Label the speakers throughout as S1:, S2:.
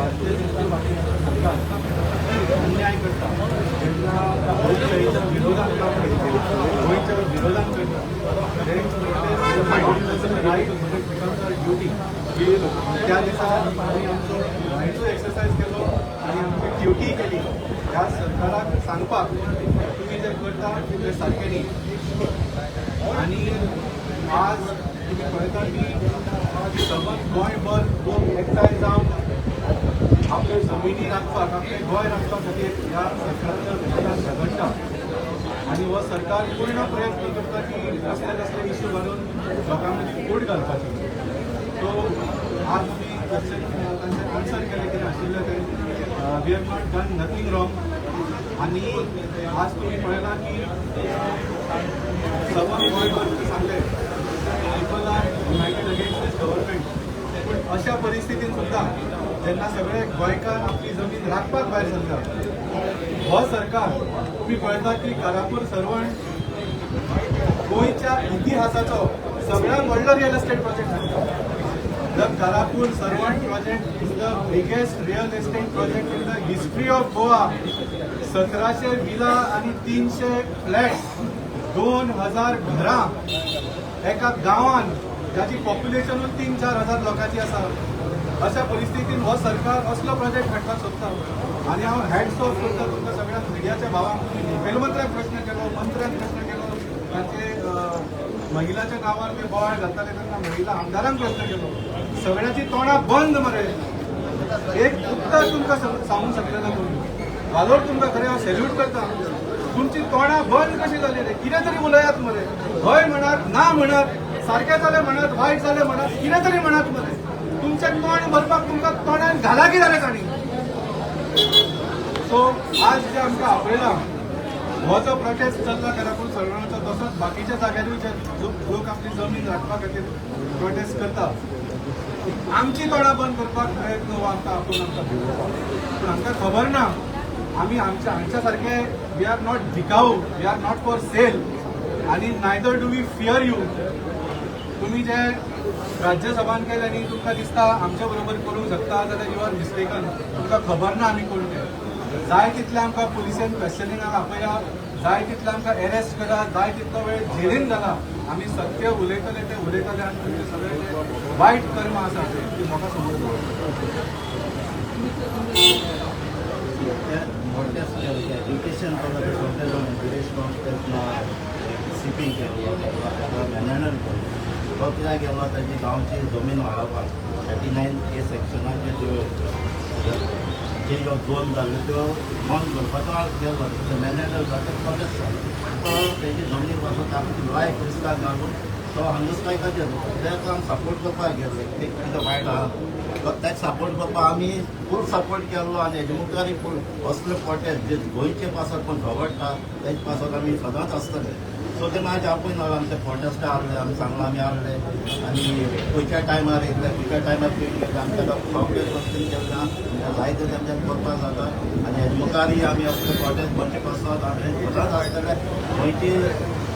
S1: भारतीय जनता पार्टीचं सरकार अन्याय करता, जेन्ना लोकशाहीच्या विरोधात काम करता, गोंयच्या विरोधात करता, right becomes our duty. त्या दिसा आमी आमचो रायटूय एक्सरसायज केलो आनी आमची ड्युटी केली ह्या सरकाराक सांगपाक, तुमी जें करता तें सारकें न्ही. आनी आज तुमी पळयता की सबंद गोंयभर लोक एकठांय जावन आपले जमिनी राखपाक, आपलें गोंय राखपा खातीर ह्या सरकाराच्या विरोधात झगडटा आनी हो सरकार पूर्ण प्रयत्न करता की कसले कसले इश्यू घालून लोकां मदीं फूट घालपाची. सो आज तुमी क्वेश्चन तांचे आन्सर केलें कितें आशिल्लें तें, we have not done nothing wrong. आनी आज तुमी पळयलां की सबंद गोंयभर सांगलें, people are united against this government. पूण अशा परिस्थितीन सुद्दां जेन्ना सगळे गोंयकार आपली जमीन राखपाक भायर सरता, हो सरकार तुमी पळयता की कारापूर सर्वण गोंयच्या इतिहासाचो सगळ्यात व्हडलो रियल एस्टेट प्रोजेक्ट आसा. The Karapur Sarvan project is the biggest real estate project in the history of Goa. 1700 villa आणि 300 फ्लॅट्स, 2000 घरां एका गांवान जाची पॉप्युलेशनूच 3-4 हजार लोकांची आसा. अशा परिस्थितीन हो सरकार असलो प्रोजेक्ट हाडपाक सोदता आनी हांव हॅट्स ऑफ करता तुमकां सगळ्या मिडियाच्या भावांक. मुखेलमंत्र्याक प्रश्न केलो, मंत्र्याक प्रश्न केलो, तांचे महिलाच्या नांवार ते बोवाळ घालताले तेन्ना महिला आमदारांक प्रश्न केलो. सगळ्याची तोंडां बंद मरे. एक उत्तर तुमकां सांगूंक शकले ना तुमी. वालोर तुमकां, खरें हांव सॅल्यूट करता. तुमची तोंडां बंद कशी जाली रे? कितें तरी उलयात मरे. हय म्हणात, ना म्हणात, सारकें जालें म्हणात, वायट जालें म्हणात, कितें तरी म्हणात मरे. तुमचें तोंड भरपाक तुमकां तोंडान घाला कितें जालें तांणी? सो आज जे आमकां आपयलां, हो जो प्रोटेस्ट चल्ला कारापूर सर्वणाचो, तसोच बाकीच्या जाग्यारूय जे लोक आपली जमीन राखपा खातीर प्रोटेस्ट करता, आमची तोंडां बंद करपाक प्रयत्न हो आमकां आपोवन आमकां भिवोवपाक. पूण आमकां खबर ना, आमी आमच्या हांच्या सारके we are not विकाऊ, we are not for sale आनी neither do we fear you. तुम्ही जे राज्यसभान केले न्ही, तुमकां दिसता आमच्या बरोबर करूंक शकता जाल्यार you are mistaken. तुमकां खबर ना आमी कोण ते. जाय तितले आमकां पुलिसेन क्वेश्चनिंगाक आपया, जाय तितले आमकां एरेस्ट करा, जाय तितलो वेळ जेलीन घाला, आमी सत्य उलयतले ते उलयतले आनी तुमचे सगळे जे वायट कर्म आसा ती लोकां समोर दवरतले.
S2: प्रोटेस्ट केलें, एज्युकेशन केलो, ते सगळे जावन गिरीश गांवस सिपी केल्लो, ताका मॅनहँडल केलो. तो कित्याक गेलो? ताजी गांवची जमीन वाडोवपाक 39A सेक्शनाचे त्यो जे ज्यो झोन जाल्यो त्यो बंद करपाचो आज गेल्लो. ते मॅनहँडल जाता, प्रोटेस्ट जालो. तो तेजी जमनी पासून आपली लायफ रिस्काक घालून तो हंगर स्ट्रायकाचेर, ताका आमी सपोर्ट करपाक गेल्ले. ते कितें वायट आहा तो ताका सपोर्ट करपाक आमी फूल सपोर्ट केल्लो. आनी हेजे मुखारय फूल असले प्रोटेस्ट जे गोंयचे पासत कोण झगडटा तेजे पासत आमी सदांच आसतले. सो ते मागीर आपयन आमचे प्रोटेस्ट आहले, आमी सांगलां, आमी आहले आनी खंयच्या टायमार येयले, खंयच्या टायमार खंय गेले, आमच्या सगळे क्वेश्चन केले ना, जायते तेमच्यान करपाक जाता. आनी हेजे मुखारय आमी असले प्रोटेस्ट म्हणचे पासत आमी सदांच आसतले. गोंयची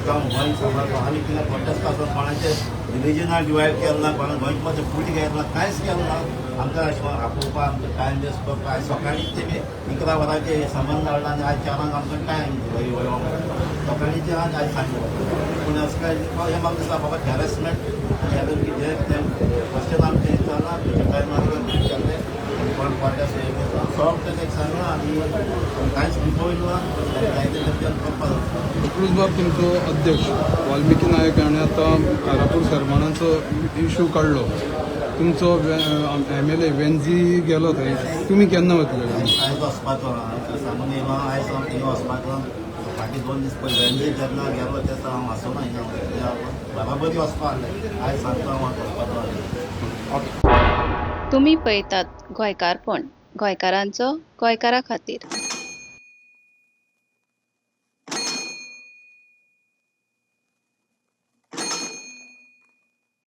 S2: जावं गोंय सांबाळपाक आमी कितें प्रोटेस्ट आसत, कोणाचे रिलिजनाक डिवायड केलें ना, कोणा गोंयचे मातशें फूट घेतला ना, कांयच केलें ना. आमकां अशें करून आपोवपाक आमकां टायम वेस्ट करपाक आयज सकाळीच तेमी 11 वरांचेर समन धाडला आनी आयज 4 आंक आमकां टायम दिलो यो. सकाळीचे आनी आयज सांजचे. पूण अशें काय हें म्हाका दिसता बाबा हॅरेसमेंट. आनी हें कितें तें क्वेश्चन आमचें विचारलां, खंयच्या टायमार केल्लें, कोण प्रोटेस्ट सगळें तेका सांगलां आनी कांयच भिवोवंक ना, जायते तेमच्यान करपाक जाता.
S3: बाब, तुमचो अध्यक्ष वाल्मिकी नायक हाणें आतां कारापूर सरमानाचो इशू काडलो. तुमचो एमएलए वेन्झी गेलो थंय, तुमी केन्ना वतले?
S2: आयज वचपाचो सांगून येयलो. आयज हांव थिंगा वचपाचो. फाटीं 2 दीस पयलीं वेन्झी जेन्ना गेलो तेन्ना हांव आसना हिंगा, बराबरी वचपा आहलें. आयज सांगता हांव वचपाचो आहलें.
S4: तुमी पळयतात गोंयकारपण, गोंयकारांचो गोंयकारा खातीर.